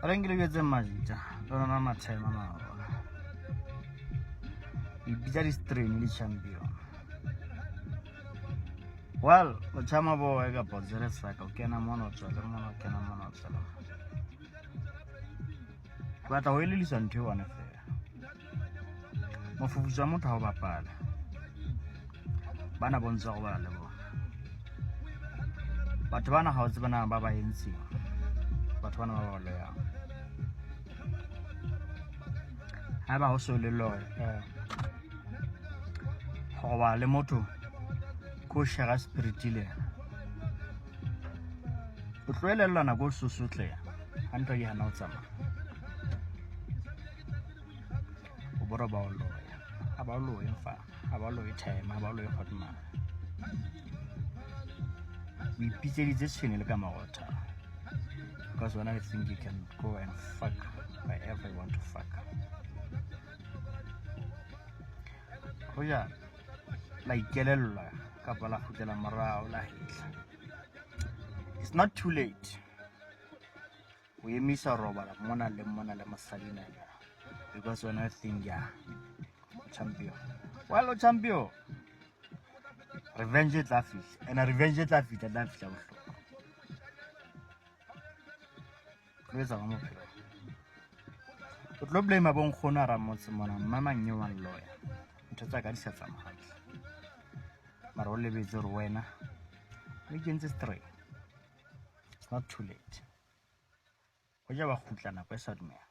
Re nkile jwetse majita lona mathema maola ipitsa di-strain di-champion. Well, o tšhama boy kapa o tsere saka, o kena mona, o tswele mona, o kena mona, o tswele mona. Ke batla go elelisa ntho e one fela. Mofufutso wa motho ga o bapala, bana bontse go bala le bona batho bana, ga o tsebe na ba ba entseng, batho bana ba ba loyang. Ha ba ho so le loya go ba le motho ko share spirit le yena, o tlo elellwa nako o sosotleha ga ntho ke hana o tsamaya, o bora ba o loya. Ha ba o loye fa, ha ba o loye time, ha ba o loye hotman. O ipitseditse tshwene le ka marotha because when I think you can go and fuck wherever you want to fuck. Hoja la ikelellwa kapa la kgutlela morao la hetla, it's not too late o emisa robala mona le mona le mosadi na, because when I think, yeah, champion, well, o champion, revenge e tla fihla, and revenge e tla fihla, tla fihla bohloko. Tlo etsa ka mophelo, o tlo blame bo nkgono a ramotse mona mma mang eo wa nloya, ntho tsa ka di sa tsamaya hantle, mara o lebetse gore wena o ikentse straight. It's not too late go ja ba kgutla nako e sa dumela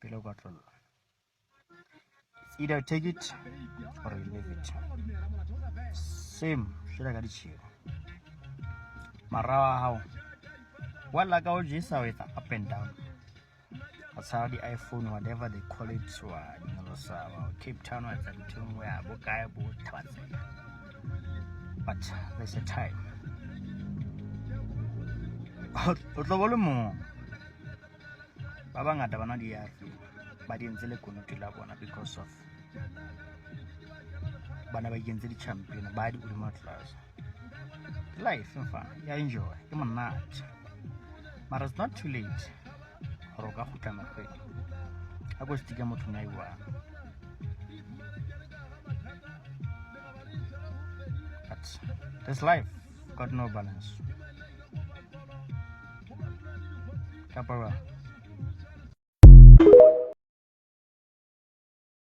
pele o ka tlolla. It's either you take it or you leave it. Same jwalo ka ditšhego, marao a hao wa la ka o jesa, o etsa up and down, o tshwara di-iPhone, whatever they call it, wa nyolosa wa Cape Town, wa etsa ntho e nngwe ya bo kae bo Thabatsela, but there's a time o tlo bo le mong. Ba bangata ba nwa di-ARV, ba di entse lekunutu la bona because of bana ba ikentse di-champion, ba di hodimo class life mfana ya enjoy, ke monate, mara it's not too late gore o ka kgutla mekgweng a ko stike mothong a iwang. But this life got no balance kapa ba